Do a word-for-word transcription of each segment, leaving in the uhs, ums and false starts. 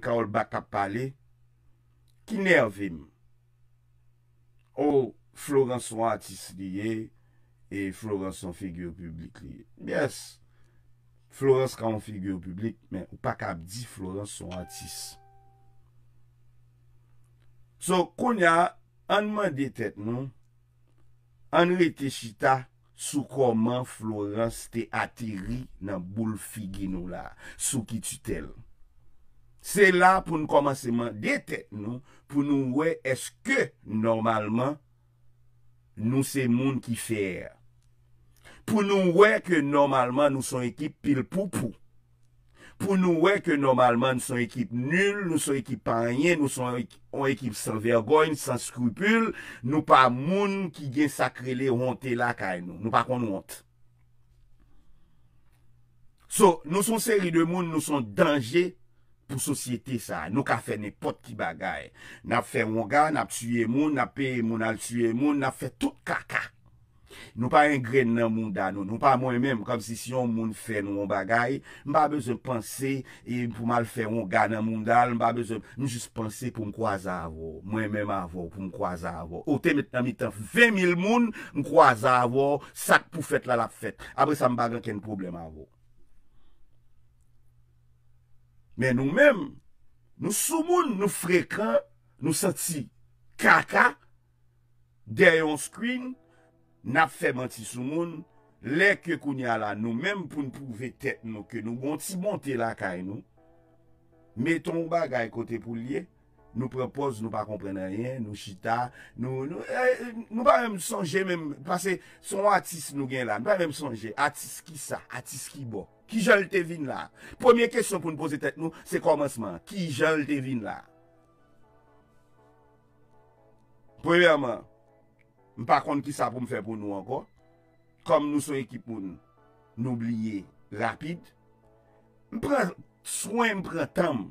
Carole Back k ap pale, ki nève m. Oh, Florence se yon atis li ye, e Florence se yon figi piblik li ye. Yes, Florence ka yon figi piblik, men ou pa ka ap di Florence se yon atis. So, kounye a, ann mande tèt nou, ann rete chita sou kòman Florence te ateri nan boul figi nou la, sou ki titèl. Se la pou n kòmanse mande tèt nou, pou nou wè èske nòmalman nou se moun ki fè. Pou nou wè ke nòmalman nou se yon ekip pil poupou. Pou nou wè ke nòmalman nou se yon ekip nil, nou se yon ekip pa anyen, nou se yon ek-, yon ekip san vègòy, san skripil, nou pa moun ki gen sa k rele wonte lakay nou. Nou pa konn wont. So, nou se yon seri de moun, nou se yon danje pou sosyete sa a. Nou ka fè nenpòt ki bagay. N ap fè wonga, n ap tiye moun, n ap peye moun al tiye moun, n ap fè tout kaka. Nou pa gen grenn nan mouda nou. Nou pa mwen menm, kòmsi si yon moun fè nou yon bagay, m pa bezwen panse e pou m al fè wonga nan mouda l, m pa bezwen, m jis panse pou m kwaze avè w. Mwen menm avè w, pou m kwaze avè w. Ou te met nan mitan ven mil moun, m kwaze avè w, sa k pou fèt la, l ap fèt. Apre sa, m pa gen okenn pwoblèm avè w. Men nou menm, nou soumoun, nou frekan, nou santi kaka dèyè yon screen, n ap fè manti sou moun, lè ke kounye a la, nou menm pou n pwouve tèt nou ke nou gen yon ti bonte lakay nou, mete yon bagay kote pou l ye, nou pran pòz, nou pa konprann anyen, nou chita, nou, nou, eh, nou pa menm sonje menm, paske se yon atis nou gen la, nou pa menm sonje, atis ki sa, atis ki bò, kijan l te vin la. Premye kesyon pou n poze tèt nou, se kòmansman an, kijan l te vin la. Premyèman, m pa konn kisa pou m fè pou nou ankò. Kòm nou se yon ekip moun, nou bliye rapid. M pran swen, m pran tan m.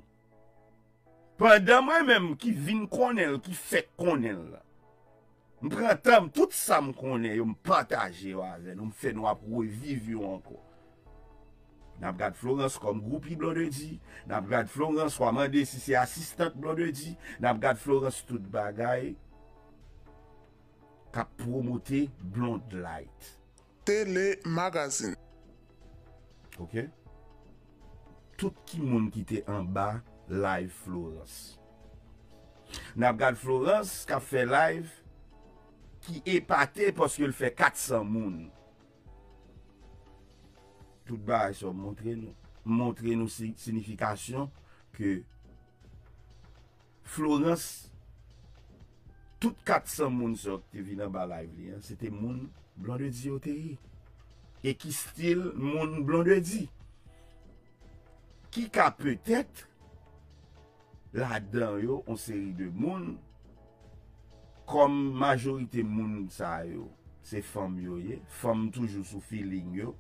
Pandan mwen menm ki vin konnen l, ki fèk konnen l, m pran tan m, tout sa m konnen yo, m pataje yo avè nou, m fè nou ap reviv yo ankò. N ap gad Florence kòm groupi Blondedy. N ap gad Florence, w a mande si se asistant Blondedy. N ap gad Florence tout bagay k ap pwomote Blonde Light. Tele Magazine. Ok? Tout ki moun ki te anba live Florence. N ap gad Florence k ap fè live ki epate paske l fè kat san moun. Tout bagay sa yo montre nou. Montre nou si-, siyifikasyon ke Florence, tout kat san moun sa yo ki te vin anba live li an, se te moun Blondedy yo te ye. E ki stil moun Blondedy. Ki ka petèt ladan yo, yon seri de moun, kòm majorite moun sa yo, se fanm yo ye, fanm toujou sou feeling yo,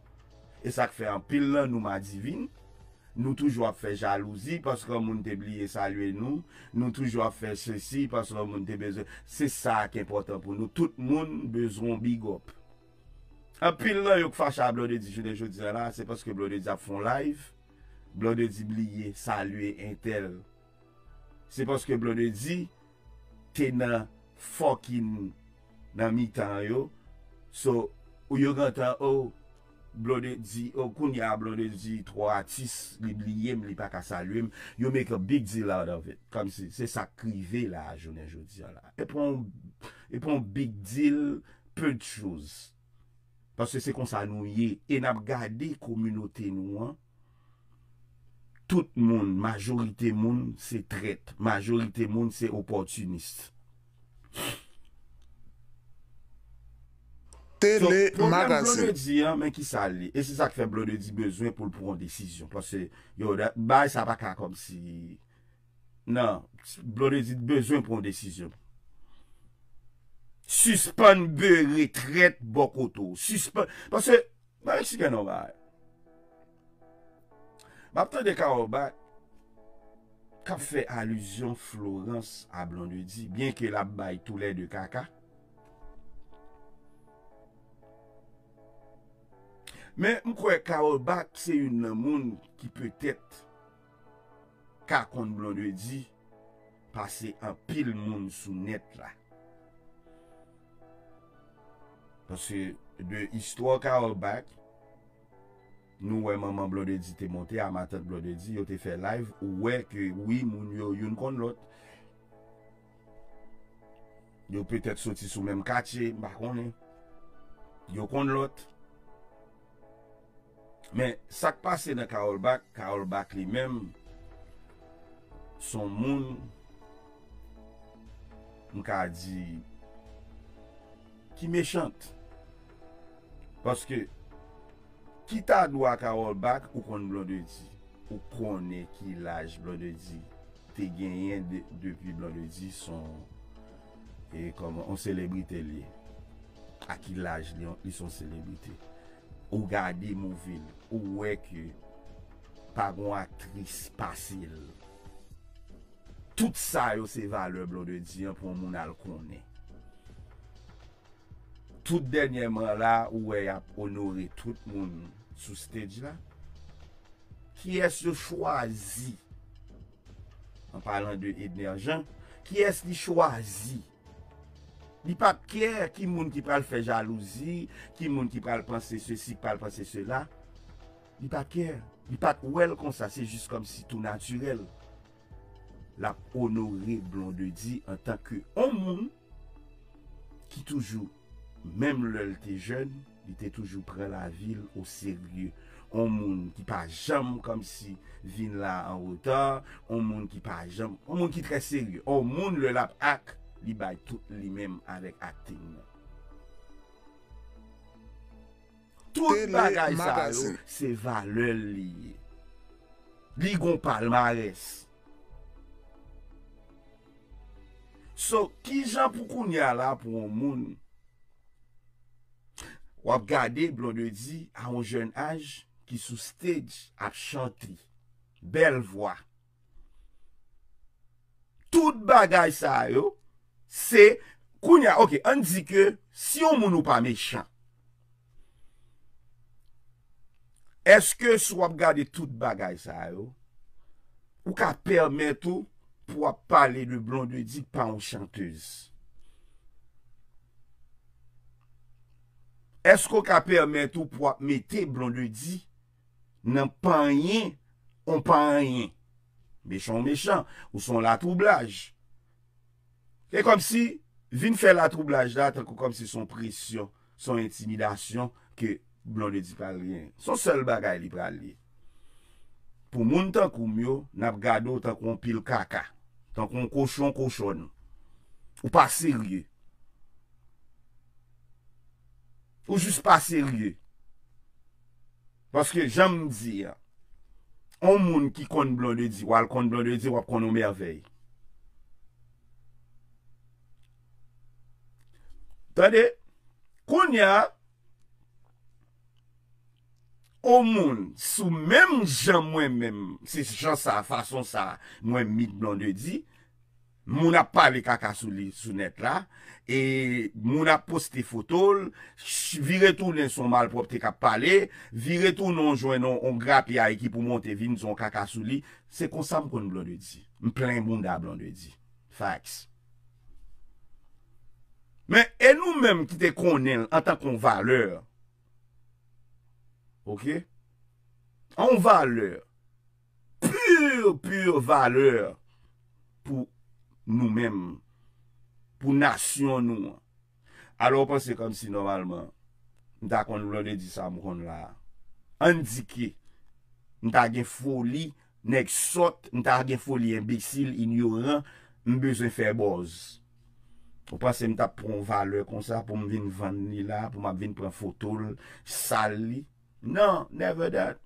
e sa k fè anpil nan nou madivin, nou toujou ap fè jalouzi paske yon moun te bliye salye nou, nou toujou ap fè sesi paske yon moun te bezwen, se sa k enpòtan pou nou, tout moun bezwen yon big up. Anpil nan yo k fache a Blondedy jounen jodi a la, se paske Blondedy ap fè yon live, Blondedy bliye salye entèl. Se paske Blondedy te nan fucking nan mitan yo. So, ou yo gentan, oh, Blondedy, oh, kounye a Blondedy twò atis, li bliye m, li pa ka salye m. Yo make a big deal out of it. Kòmsi, se sa k rive la, jounen jodi a la. E pa yon, e pa yon big deal, peu de choses. Paske se konsa nou ye. E n ap gade kominote nou an. Tout moun, majorite moun, se trèt. Majorite moun, se opòtinis. Tele Magazine. So, pwoblèm Blondedy an, men kisa l ye? E se sa k fè Blondedy bezwen pou l pran yon desizyon. Paske, yo, da-, bagay sa pa ka kòmsi Non, Blondedy bezwen pran yon desizyon. Sispann bere trèt bò kote w. Sispann, paske, nan Meksiken non bagay. M ap tande Carole Back k ap fè alizyon Florence a Blondedy, byen ke l ap bay toulède kaka. Men m kwè Carole Back se youn nan moun ki petèt ka konn Blondedy pase anpil moun sou nèt la. Paske de istwa Carole Back, nou wè manman Blondedy te monte a matant Blondedy, yo te fè live, ou wè ke wi, moun yo youn konn lòt. Yo petèt soti sou menm katye, m pa konnen. Yo konn lòt. Men sa k pase nan Carole Back, Carole Back li menm, se yon moun, m ka di, ki mechant. Paske, ki ta dwa Carole Back, ou konn Blondedy, ou konnen ki laj Blondedy te genyen de, depi Blondedy se yon, e kòman, yon selebrite li ye. A ki laj li, li se yon selebrite. Ou gade movie l, ou wè ke pa gon aktris pase l. Tout sa yo se valè Blondedy an pou yon moun al konnen. Tout dènyèman la, ou wè y ap onore tout moun sou stage la. Kiyès yo chwazi? An palan de Edner Jean, kiyès li chwazi? Li pa t kè ki moun ki pral fè jalouzi, ki moun ki pral panse sesi, ki pral panse sela. Li pa t kè. Li pa t wè l konsa, se jis kòmsi tou natirèl. L ap onore Blondedy antanke yon moun ki toujou, menm lè l te jèn, li te toujou pran lavi l o serye. On moun ki pa janm kòmsi vin la an reta, on moun ki pa janm, on moun ki trè serye. On moun lè l ap ak, li bay tout li menm avèk akting nan. Tout bagay sa yo, se valè l li ye. Li gon palmarès. So, kijan pou kounye a la pou yon moun, w ap gade Blondedy a yon jèn aj ki sou stage ap chante, bèl vwa. Tout bagay sa yo, se, kounye a, ok, ann di ke si yon moun ou pa mechan, èske si w ap gade tout bagay sa yo, ou ka pèmèt ou pou w ap pale de Blondedy pa yon chantèz? Èske w ka pèmèt ou pou w ap mete Blondedy nan panyen, on panyen? Mechan ou mechan, ou se yon latwoublaj. E kòmsi, vin fè latwoublaj la, tankou kòmsi se yon presyon, se yon entimidasyon ke Blondedy pral genyen. Se yon sèl bagay li pral ye. Pou moun tankou m yo, n ap gade w tankou yon pil kaka, tankou yon kochon, kochòn. Ou pa serye. Ou jis pa serye. Paske, jan m di a, on moun ki konn Blondedy, w al konn Blondedy, w ap konn yon mèvèy. Tande, kounye a, on moun, sou menm jan mwen menm, se jan sa, fason sa, mwen meet Blondedy, moun ap pale kaka sou li sou nèt la, e moun ap poste foto l, ch-, vire tounen se yon malpwòpte k ap pale, vire tounen w jwenn on, on grapyay ki pou monte vin di yon kaka sou li. Se konsa m konn Blondedy. M plen bounda Blondedy. Facts. Men, e nou menm ki te konnen l antanke yon valè? Ok? Yon valè. Pur, pur valè pou nou menm, pou nasyon nou an. Alò, w panse kòmsi nòmalman, m ta konn Blondedy sa m konn la a. Ann di ke m ta gen foli nèg sòt, m ta gen foli enbesil, inyoran, m bezwen fè buzz. Ou panse m t ap pran yon valè konsa pou m vin vann li la, pou m ap vin pran foto l, sal li? Non, never that.